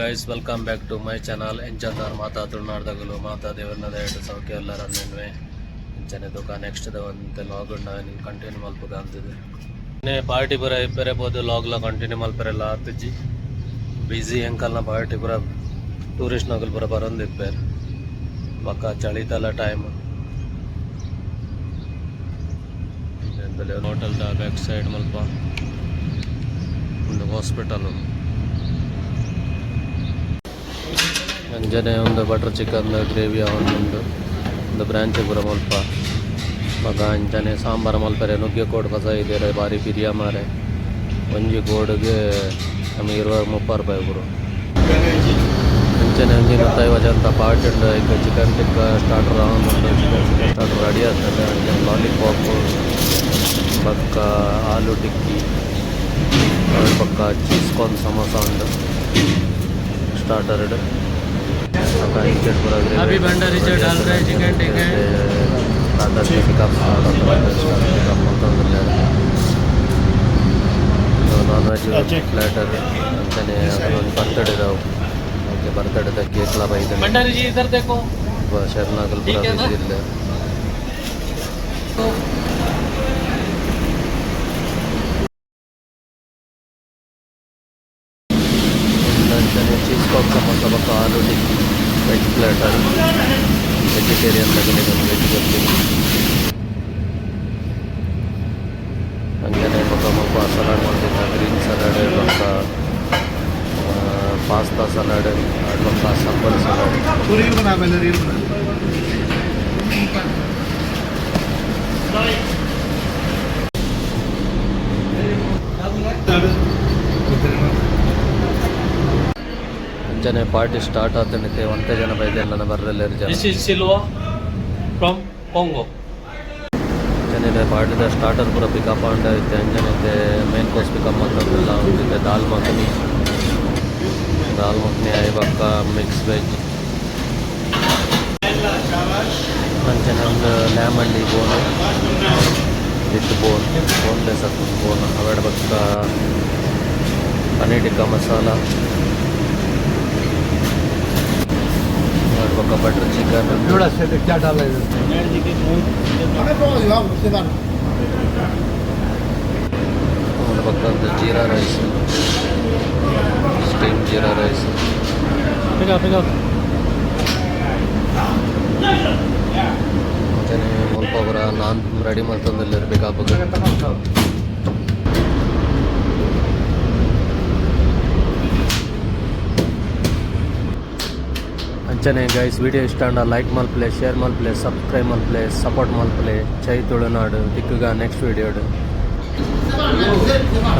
Guys, welcome back to my channel. ಎಂಚಂದಾರ್ ಮಾತಾ ತುಳುನಾಡ್ದಗಲು? ಮಾತಾ ದೇವರ್ನ ದಯಡು ಸೌಖ್ಯ ಎಲ್ಲರ ನೆನ್ವೆ ಇಂಚನೆ ತುಕ ನೆಕ್ಸ್ಟ್ ದ ಒಂತೆ ಲಾಗ್ ನೀನು ಕಂಟಿನ್ಯೂ ಮಲ್ಪುಗ ಅಂತಿದೆ. ಪಾರ್ಟಿ ಪೂರ ಇಪ್ಪರೆ ಪೋದು ಲಾಗ್ಲ ಕಂಟಿನ್ಯೂ ಮಲ್ಪರೆಲ್ಲ ಆತುಜಿ. ಬಿಸಿ ಎಂಕಲ್ನ ಪಾರ್ಟಿ ಪೂರ, ಟೂರಿಸ್ಟ್ ನಗಲ್ ಪೂರ ಬರೊಂದಿಪ್ಪೆರ್. ಬೊಕ್ಕ ಚಳಿತಲ ಟೈಮ್. ಹೋಟೆಲ್ದ ಬ್ಯಾಕ್ ಸೈಡ್ ಮಲ್ಪ ಒಂದು ಹಾಸ್ಪಿಟಲ್. ಅಂಚನೆ ಒಂದು ಬಟರ್ ಚಿಕನ್ ಗ್ರೇವಿ ಉಂಡು. ಒಂದು ಬ್ರಾಂಚ್ ಪೂರ ಮಲ್ಪ. ಬೊಕ ಅಂಚನೆ ಸಾಂಬಾರ್ ಮಲ್ಪರೆ ನುಗ್ಗೆ ಕೋಡ್ ಪಸ ಇದ್ದೇರೆ. ಬಾರಿ ಪಿರಿಯ ಮಾರೆ. ಒಂಜಿ ಕೋಡುಗೆ ನಮಗೆ 20-30 ರೂಪಾಯಿ ಪೂರ. ಅಂಚನೆ ಒಂಜಿ 150 ಜನತ ಪಾರ್ಟಿ ಉಂಡು. ಐಕ್ ಚಿಕನ್ ಟಿಕ್ಕ ಸ್ಟಾರ್ಟರ್ ಉಂಡು. ಚಿಕನ್ ಟಿಕ್ಕ ಸ್ಟಾರ್ಟರ್ ರೆಡಿ ಆಗ್ತದೆ. ಅಂಚನೆ ಲಾಲಿಪಾಪ್ ಬೊಕ್ಕ ಆಲೂ ಟಿಕ್ಕಿ, ಬೊಕ್ಕ ಚೀಸ್ ಕಾರ್ನ್ ಸಮೋಸ ಉಂಡು ಸ್ಟಾರ್ಟರ್. ಬೊಕ್ಕ ಇಂಚೆಡ್ ಪೂರ अभी भंडारी जो डाल रहे हैं चिकन टिक्का है। Starter pickup start, pickup ಮಲ್ತೊಂದುಲ್ಲೆರ್. Non veg platter. ಅಂಚನೆ ಒಂಜಿ ಬರ್ತಡೆದವು. ಓಕೆ, ಬರ್ತಡೆದ ಕೇಕ್ಲ ಬೈದ್ಂಡ್. भंडारी जी, इधर देखो। ಶರಣಾಗಲ್ ಪೂರ ठीक है ना? ಬಿಸಿ ಇಲ್ಲೆ. तो ಅಂಚನೆ ಚೀಸ್ ಕಾರ್ನ್ ಸಮೋಸ ಬೊಕ್ಕ ಆಲೂ ಟಿಕ್ಕಿ ವೆಜ್ ಪ್ಲಾಟರ್. ವೆಜಿಟೇರಿಯನ್ ದಗಲೆಗ್ ವೆಜ್ ಕೊರ್ಪೆರ್. ಅಂಚನೆ ಬೊಕ್ಕ ಮುಲ್ಪ ಸಲಾಡ್ ಮಲ್ದಿತ್ತ, ಗ್ರೀನ್ ಸಲಾಡ್ ಬೊಕ್ಕ ಪಾಸ್ತಾ ಸಲಾಡ್ ಬೊಕ್ಕ ಸಂಬಲ್ ಸಲಾಡ್. रील बना, पहले रील बना। ಅಂಚನೆ ಪಾರ್ಟಿ ಸ್ಟಾರ್ಟ್ ಆತಂಡಿತ್ತೆ. ಒಂತೆ ಜನ ಬೈದೆಲ್ಲ ಬರ್ರೆಲ್ಲೆರ್ ಜನ. This is Silva from Congo. ಅಂಚನೆ ಪಾರ್ಟಿದ ಸ್ಟಾರ್ಟರ್ ಪೂರ ಪಿಕಪ್ ಆಂಡ. ಇತ್ತೆ ಅಂಚನೆ ಇತ್ತೆ ಮೇನ್ ಕೋರ್ಸ್ ಪಿಕಪ್ ಮಲ್ತೊಂದುಲ್ಲ. ಇತ್ತೆ ದಾಲ್ ಮಖನಿ. ದಾಲ್ ಮಖನಿ ಆಯಿ ಬೊಕ್ಕ ಮಿಕ್ಸ್ ವೆಜ್. ಅಂಚನೆ ಒಂದು Lam Handi bone with bone, boneless ಅತ್ತ್, ಬೋನ್. ಅವೆಡ್ ಬೊಕ್ಕ ಪನ್ನೀರ್ ಟಿಕ್ಕಾ ಮಸಾಲ, ಅವೆಡ್ ಬೊಕ್ಕ ಬಟರ್ ಚಿಕನ್. जोड़ा से क्या डाला है? ಬೊಕ್ಕ ಒಂದು jeera rice, steam jeera rice. Pick up, pick up. ಅಂಚನೆ ಮುಲ್ಪ ಪೂರ ನಾನ್ ರೆಡಿ ಮಲ್ತೊಂದುಲ್ಲೆರ್ ಪಿಕಪ್ಗ್. ಅಂಚನೆ ಗೈಸ್, ವಿಡಿಯೋ ಇಷ್ಟ ಆಂಡ ಲೈಕ್ ಮಲ್ಪಲೆ, ಶೇರ್ ಮಲ್ಪಲೆ, ಸಬ್ಸ್ಕ್ರೈಬ್ ಮಲ್ಪಲೆ, ಸಪೋರ್ಟ್ ಮಲ್ಪಲೆ. ಜೈ ತುಳುನಾಡು. ತಿಕ್ಕುಗ ನೆಕ್ಸ್ಟ್ ವಿಡಿಯೋಡ್.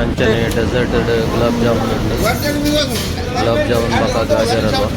ಅಂಚನೆ ಡೆಸರ್ಟ್ ಗುಲಾಬ್ ಜಾಮೂನ್ ಉಂಡು. ಗುಲಾಬ್ ಜಾಮೂನ್ ಬೊಕ್ಕ ಗಾಜರ್ ಹಲ್ವಾ.